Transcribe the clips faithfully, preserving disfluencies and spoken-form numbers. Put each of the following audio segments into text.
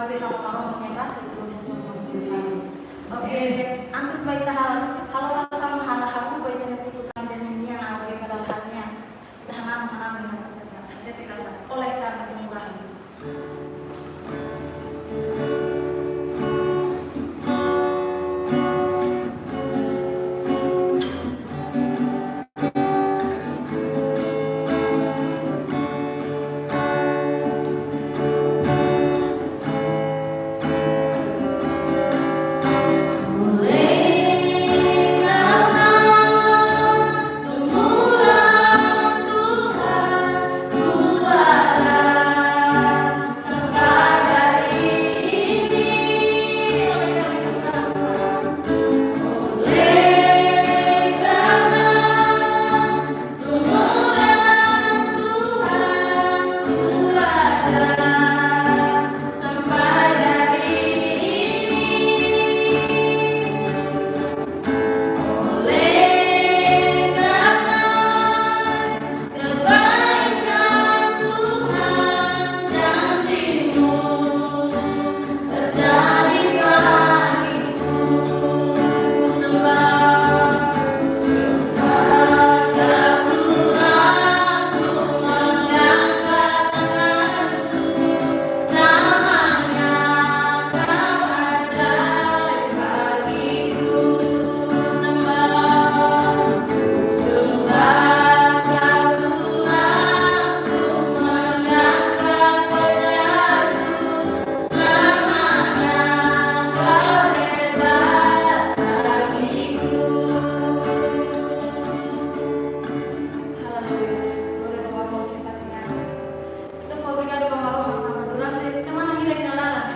Maibé tanba Maromak nia grasa ita bele hasoru mós tuir fali. Oke, antes ba ita halo, halo orasaun, ha'u hakarak ba ita-nia kutukan ida-ne'e nian, oke, pada ha'u-nia. Ita hanan, hanan, hanan, hatete katak, oleh karena kemurahan. Kebaikan Tuhan, janji-Mu terjadi bagiku. Sembah, sembah Tuhan, ku mengangkat tanganku. Selamanya Kau ajaib bagiku. Sembah, sembah Kau Tuhan, ku mengangkat wajahku. Selamanya Kau hebat bagiku. Haleluya. Glória ba Maromak nia fatin aas. Ita fó obrigadu ba Maromak tanba durante semana hira nia laran,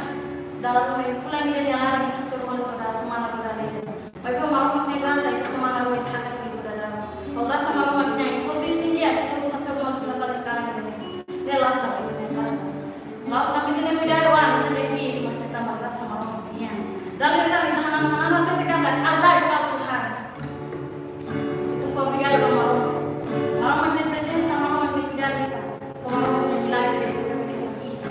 dala ruma iha fulan ida nia laran, ita hasoru malu saudara semana rua dala ida. Maibé Maromak nia grasa, ita semana rua ita hakat liu ba dadaun. Ho grasa Maromak nian, ho bis nia, ita hasoru malu fila fali kalan ida-ne'e. Ne'e la'ós tanba ita-nia grasa. La'ós tanba ita-nia kuidadu, ita-nia bi, mas ne'e tanba grasa Maromak nian. Dala ida ita hanan, hanan, hatete katak, ajaib Kau Tuhan. Ita fó obrigadu ba Maromak. Maromak nia prezensa, Maromak nia kuidadu ita. Maromak nia milagre ita bele iha.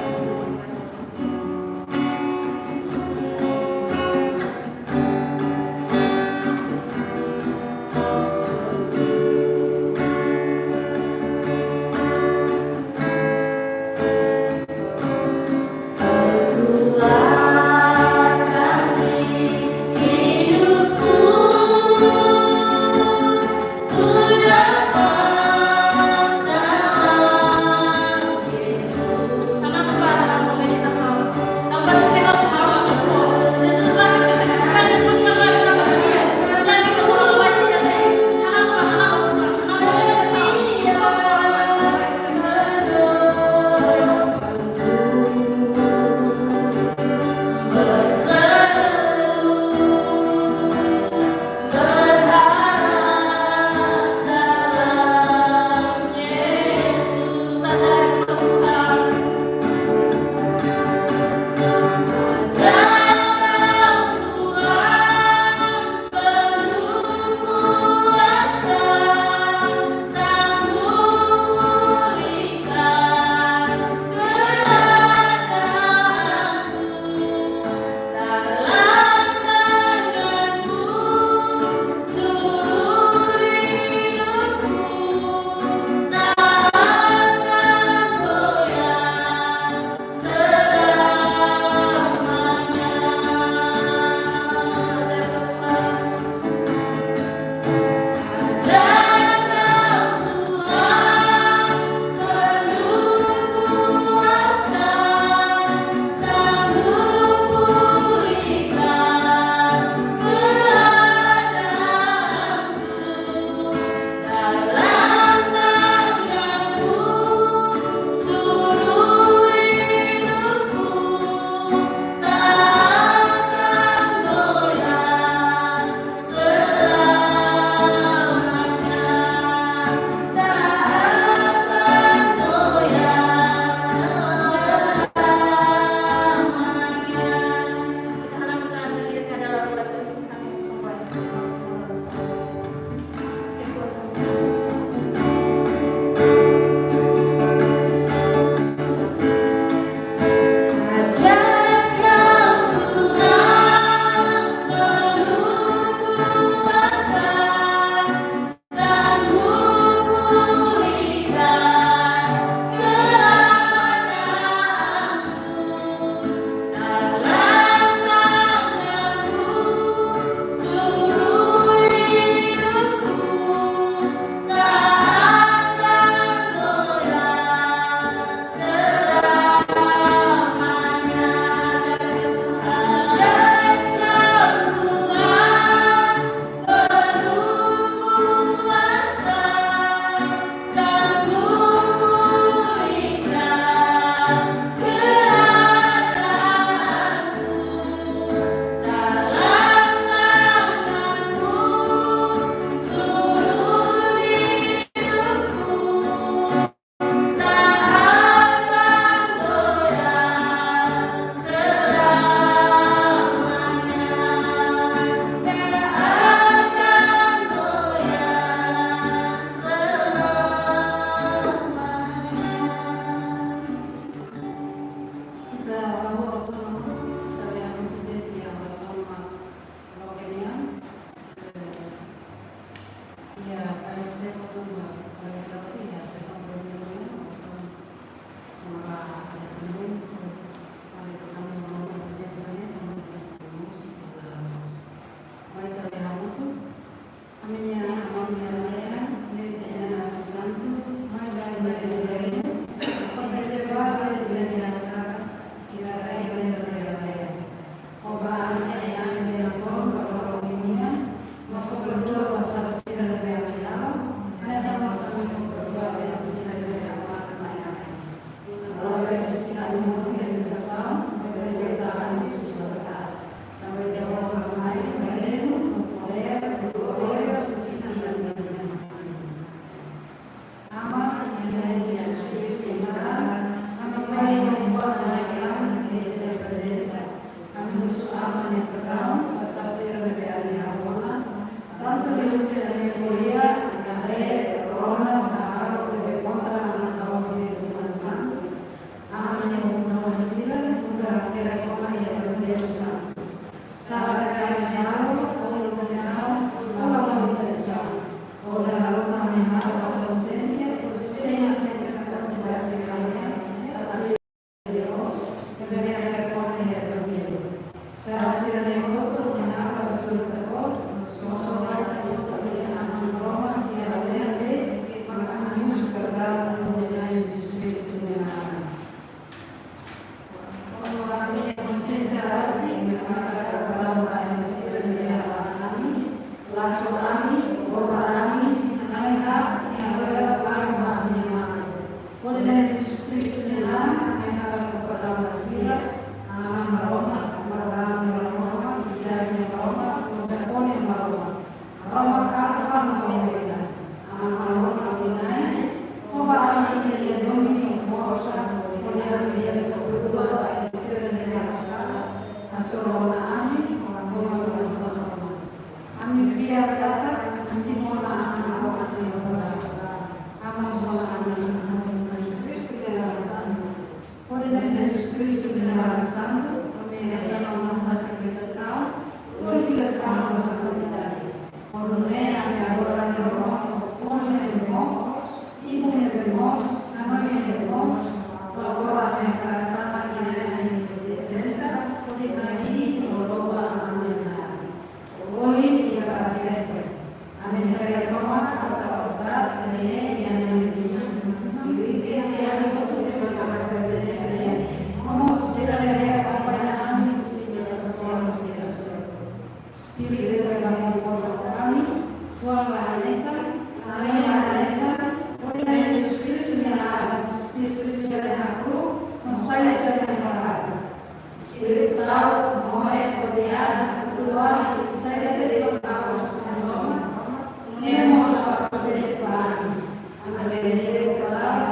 Sai dari kota Asus Roma, ne'e mós fó protesaun ba ami. Agradese ba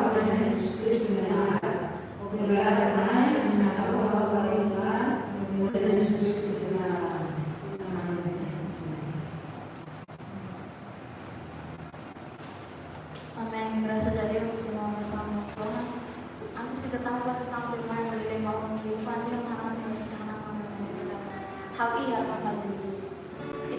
Aman Jesus Kristu nia naran. Obrigadu, Na'i, ami hakarak halo fali ba Aman Jesus Kristu nia naran. Amen. Amen. Grasas a Deus, irmaun, irmaun, irmaun. Antes de tratamos la sesión de mai, le lema un triunfante, hermano, hermano, hermano. Ha'u iha tanba Jesus. I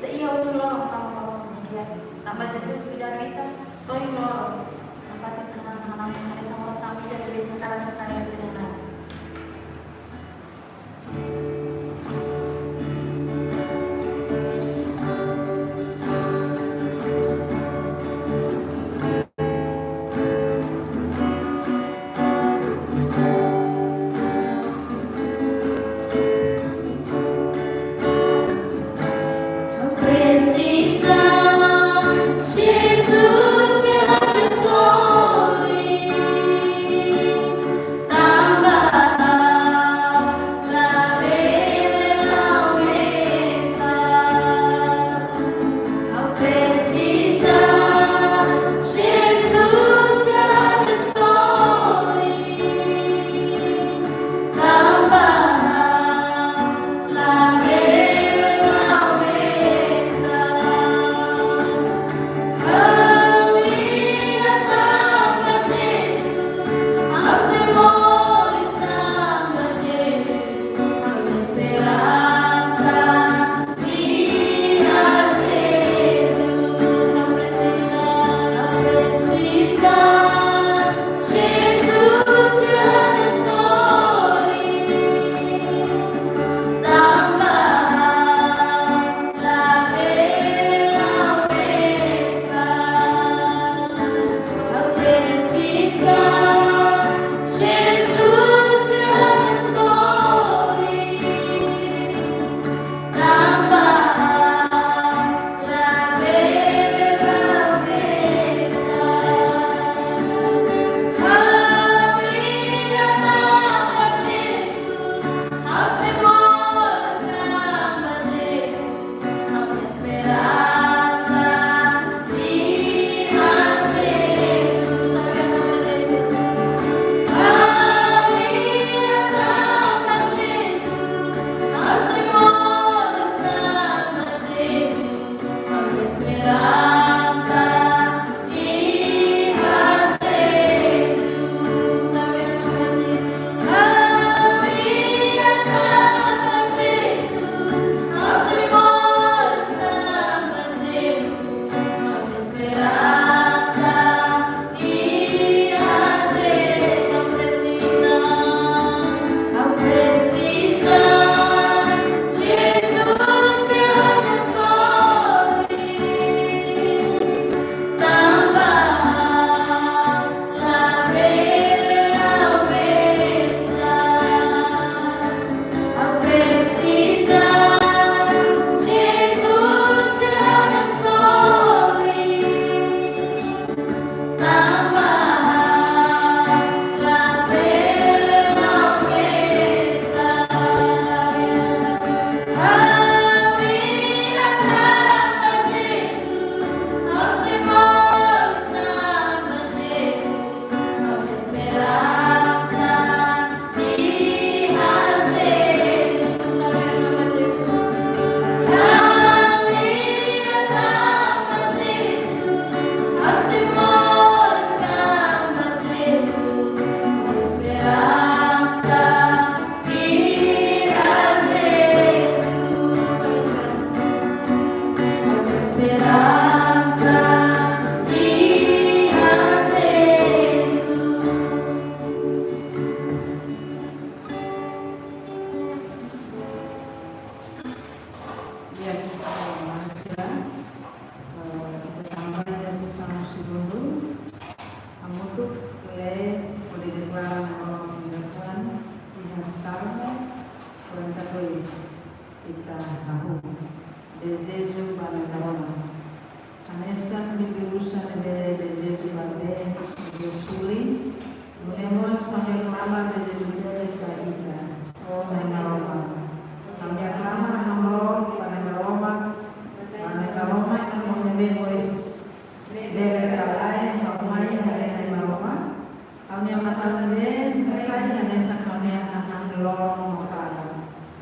ne'ebé sai hanesan ha'u-nia an loron no kalan.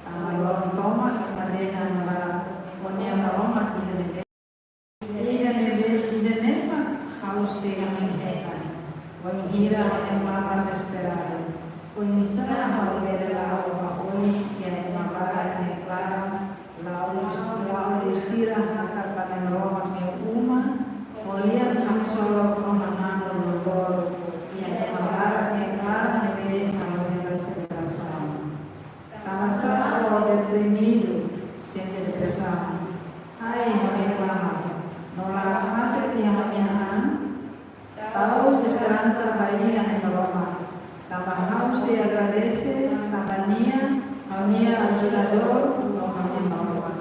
Tanba loron tomak ema dehan ba ó-nia Maromak ida ne'ebé, ida ne'ebé, ida-ne'e mak ha'u sei hanoin hetan. Wainhira ha'u-nia mabar desesperadu, oinsá ha'u bele la'o ba oin iha ema barak nia klaran, la'ós, la'ós sira hakat ba Nai Maromak nia uma, ko'alia haksolok no hananu loroloron iha ema barak nia klaran ne'ebé halo hela separasaun. Tanbasá ó deprimidu, sente depresaun, hae ha'u-nia klamar, no la hateke ha'u-nia an? Tau esperansa ba Nai Maromak, tanba ha'u sei agradese, tanba Nia ha'u-nia ajudadór no ha'u-nia Maromak.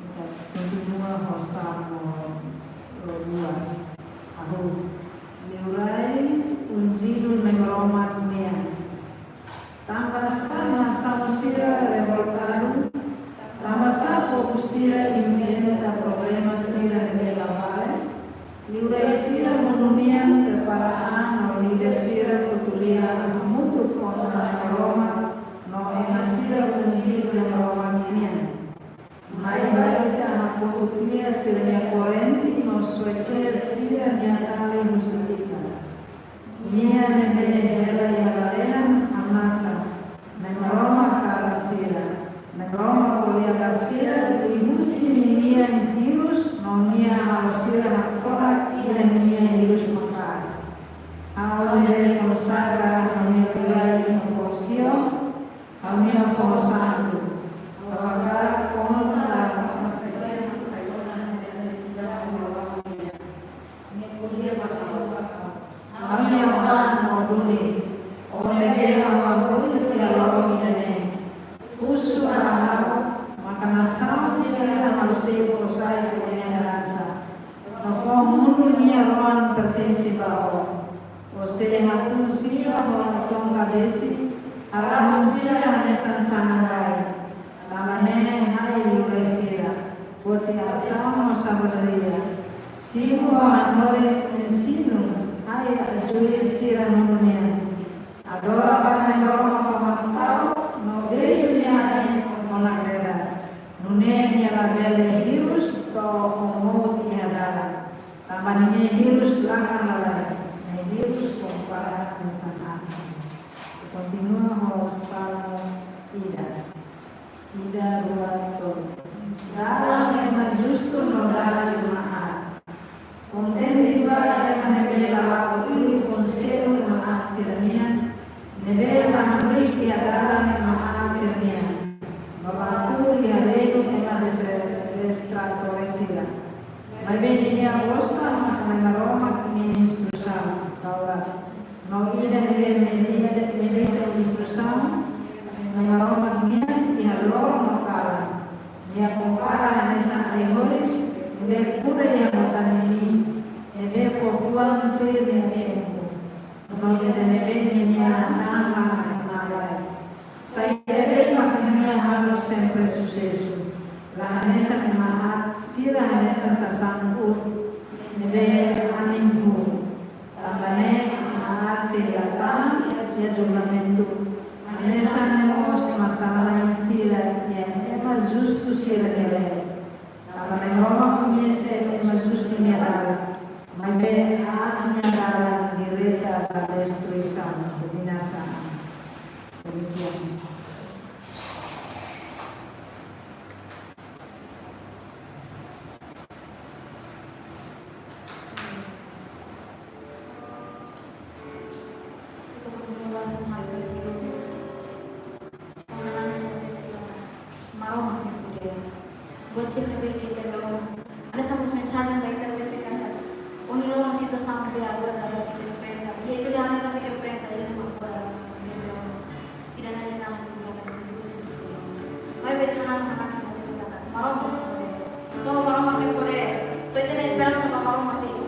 Ita kontinua ho Salmu rua. Ahu. Liurai unjidu Nai Maromak nian. Tanbasá nasaun sira revoltadu? Tanbasá povu sira inventa problema sira ne'ebé la vale? Liurai sira mundu nian prepara an no líder sira futu lia an hamutuk kontra Nai Maromak no ema sira unjidu Nai Maromak nian. Mai ba ita hakotu tiha sira-nia korrente no soe tiha sira-nia tali husi ita. Nia ne'ebé hela iha lalehan hamnasa, Nai Maromak tala sira. Nai Maromak ko'alia ba sira liuhusi ninia hirus no Nia halo sira hakfodak iha ninia hirus maka'as. Ha'u ne'ebé konsagra ha'u-nia liurai iha foho Sion, ha'u-nia foho santu. Ha'u hakarak konta. Ha'u-nia oan no duni, ó ne'ebé ha'u hahusi iha loron ida-ne'e. Husu ba ha'u, maka nasaun sira ha'u sei fó sai ó-nia eransa. No fó mundu nia rohan pertense ba ó. Ó sei hatún sira ho hatún kabesi, harahun sira hanesan sanan rai. Tanba ne'e hae liurai sira, foti asaun no sabedoria. Simu ho hanorin ensinu, hae ajuis sira mundu nian. Adora ba Nai Maromak ho hamta'uk, no beiju nia ain ho nakdedar. Nune'e nia labele hirus to'o mout iha dalan. Tanba ninia hirus lakan lalais, nia hirus komparadu hanesan ahi. Kontinua ho Salmu ida. Ida, rua, tolu. Dalan ema justu no dalan ema aat. Kontente ba ema ne'ebé la la'o tuir konsellu ema aat sira-nian, ne'ebé la hamriik iha dalan ema aat sira-nian, no la tuur iha regu ema destra-, distratore sira. Maibé ninia gosta maka Nai Maromak nia instrusaun, Taurat. No ida ne'ebé medita, medita instrusaun Nai Maromak nian iha loron no kalan. Nia kompara hanesan ai-horis ne'ebé kuda iha matan ninian, ne'ebé fó fuan tuir nia tempu. No ida ne'ebé ninia naran mak Nai Maromak. Saida de'it maka nia halo sempre susesu. La hanesan ema aat sira, hanesan sasán uut ne'ebé anin hun. Tanba ne'e ema aat sei la tan iha julgamentu. Hanesan ne'e mós ema sala-na'in sira iha ema justu sira-nia leet. Tanba Nai Maromak koñese ema justu nia dalan, maibé aat nia dalan direta ba destruisaun, dominasaun. Demikian. Ita kontinua sesaat tersebut. Maromak nia podér. Buat sira ne'ebé ita dau. Hanesan mós mensajen ba ita, ita katak. Ó-nia loron, situasaun ne'ebé agora daudaun ita enfrenta. Ita la rasa ke enfrenta, ida-ne'e mak agora. Ida-ne'e sinál mak Jesus Kristu. Maibé ita hanan, hanan ita katak. Maromak nia podér. Só Maromak nia podér. Só ita-nia esperansa ba Maromak de'it.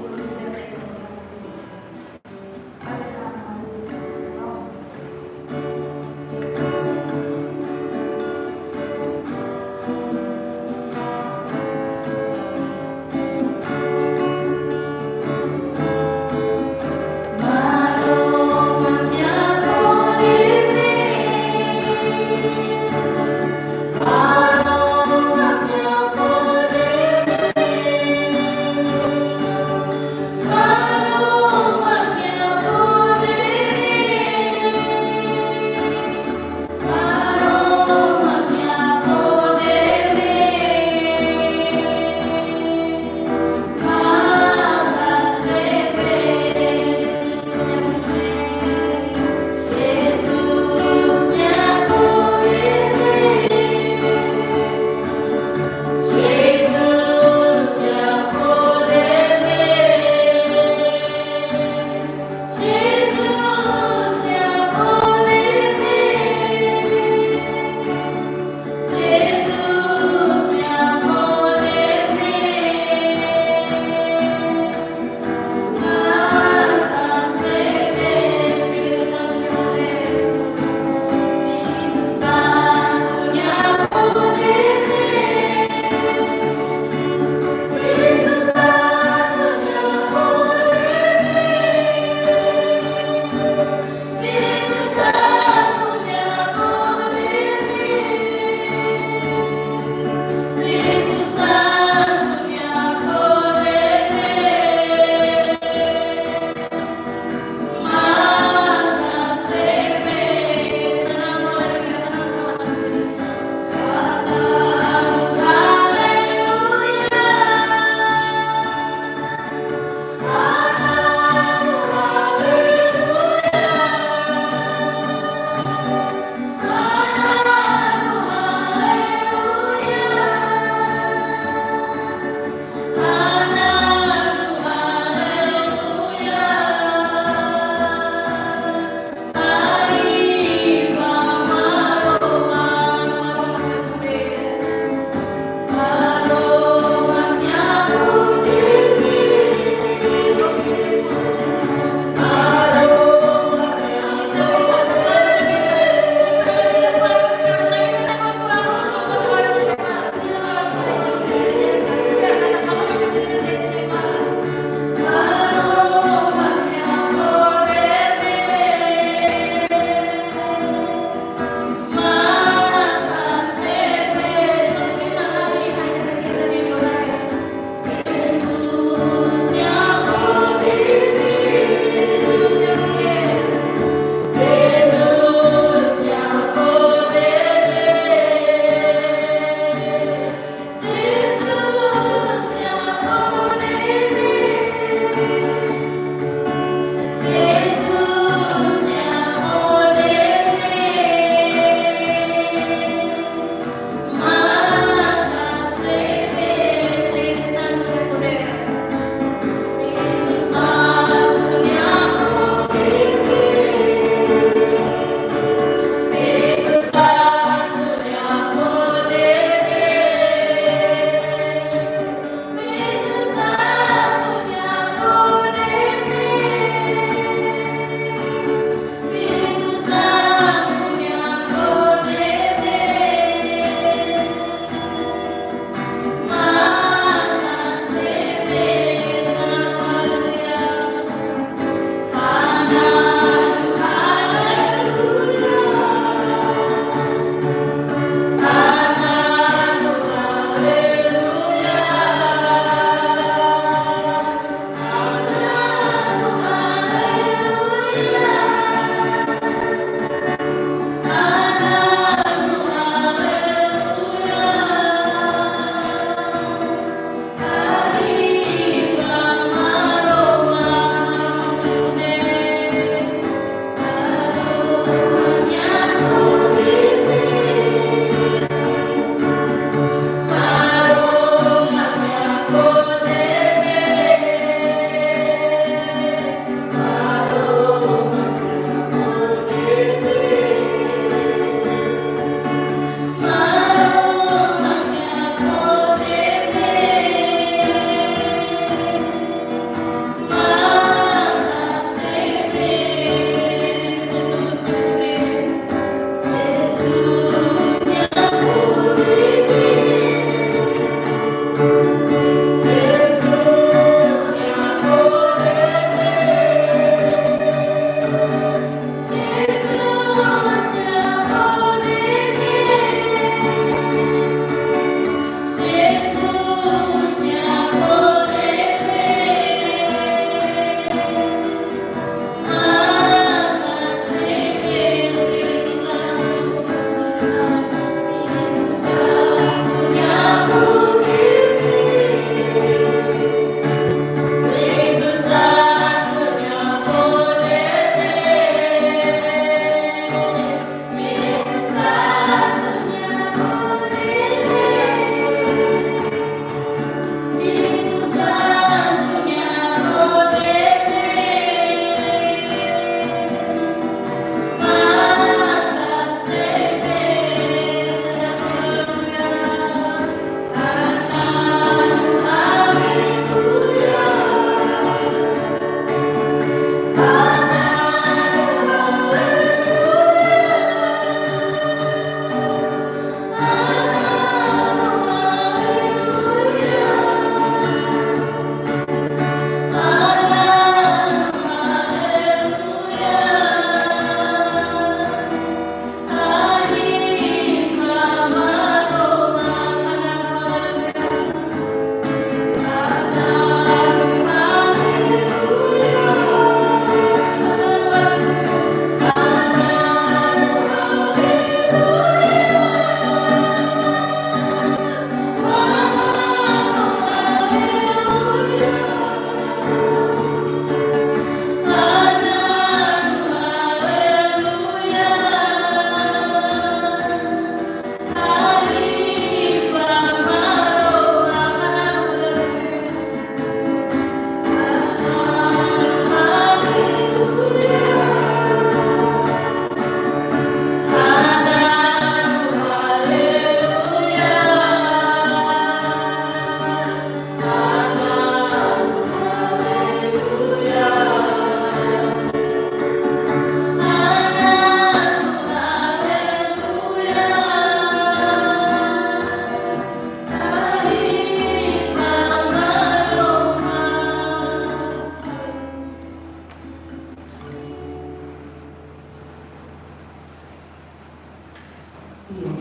Dios.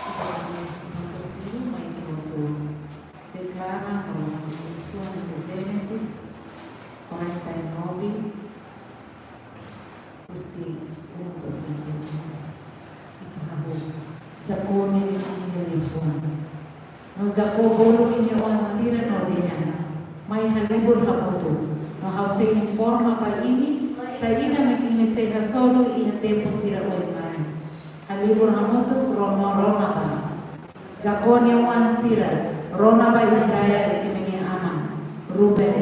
Ita mai sesión terseira, mai ita atu deklara no ita atu lee Génesis quarenta e nove, husi um to'o trinta e três. Ita hahú. Jacob nia liafuan. No Jacob bolu ninia oan sira no dehan: Mai halibur hamutuk, no ha'u sei informa ba imi saida mak imi sei hasoru iha tempu sira oin mai. Halibur hamutuk no rona ba Jacob nia oan sira, rona ba Israel, imi-nia aman. Ruben,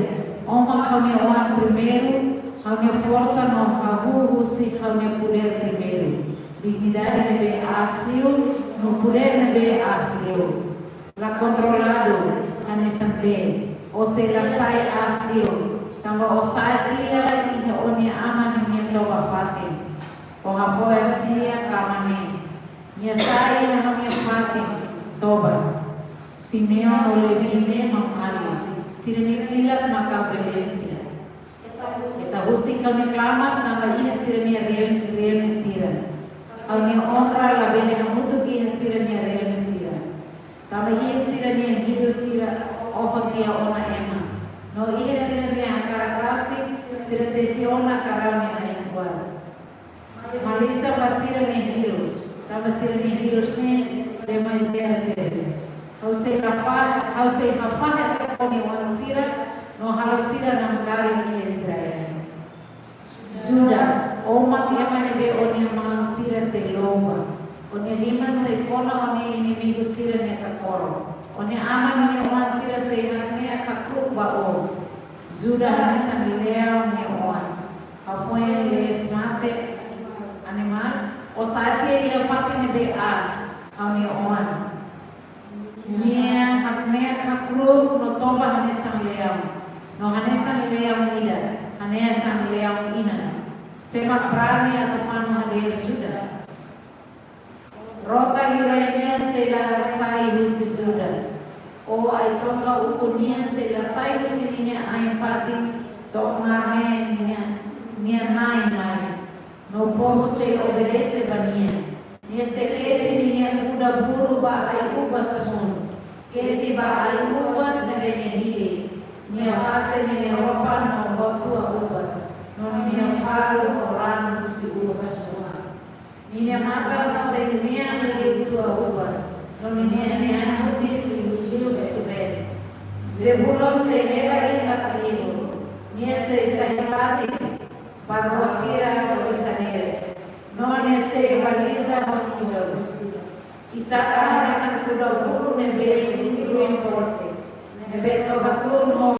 ó mak ha'u-nia oan primeiru, ha'u-nia forsa no hahú husi ha'u-nia podér primeiru. Dignidade ne'ebé aas liu, no podér ne'ebé aas liu. La kontroladu hanesan bee, ó sei la sai aas liu, tanba ó sa'e tiha iha ó-nia aman ninia toba fatin. Ó hafo'er tiha kama ne'e: Nia sa'e iha ha'u-nia fatin toba. Simeão no Levi ne'e maun-alin, sira-nia kilat mak ha'u bele sira. Keta husik ha'u-nia klamar tanba iha sira-nia reun-, reunisaun sira. Ha'u-nia onra labele hamutuk iha sira-nia reunisaun sira. Tanba iha sira-nia hirus sira oho tiha ona ema. No iha sira-nia hakarak rasik, sira tesi ona karau nia ain-kuar. Malisan ba sira-nia hirus, tanba sira-nia hirus ne'e demasiadu tebes. Ha'u sei hafa-, ha'u sei hafahe Jacob nia oan sira, no halo sira namkari iha Israel. Judá, ó mak ema ne'ebé ó-nia maun sira sei louva. Ó-nia liman sei kona ó-nia inimigu sira-nia kakoro. Ó-nia aman ninia oan sira sei hakne'ak hakruk ba ó. Judá hanesan leaun nia oan. Hafoin lees mate animál, ó sa'e tiha iha fatin ne'ebé aas, ha'u-nia oan. Nia hakne'ak hakruk no toba hanesan leaun. No hanesan leaun ida, hanesan leaun inan. Sé mak brani atu fanu hadeer Judá? Rota liurai nian sei la sai husi Judá. Ó ai-tonka ukun nian sei la sai husi ninia ain-fatin to'o mar ne'e nia, nia na'in mai. No povu sei obedese ba nia. Nia sei kesi ninia kuda-buru ba ai-uvas muru. Kesi ba ai-uvas ne'ebé nia hili. Nia faste ninia roupa no boot tua uvas. No ninia faru ho raan husi uvas muru. Ninia matan sei mean liu tua uvas, no ninia nian hutin liu suben. Zebulon sei hela iha tasi-ibun, nia sei sai fatin ba ró sira hodi sanele, no nia sei baliza mós ídolu. Isakar hanesan kuda-buru ne'ebé iha luin forte, ne'ebé toba tun ho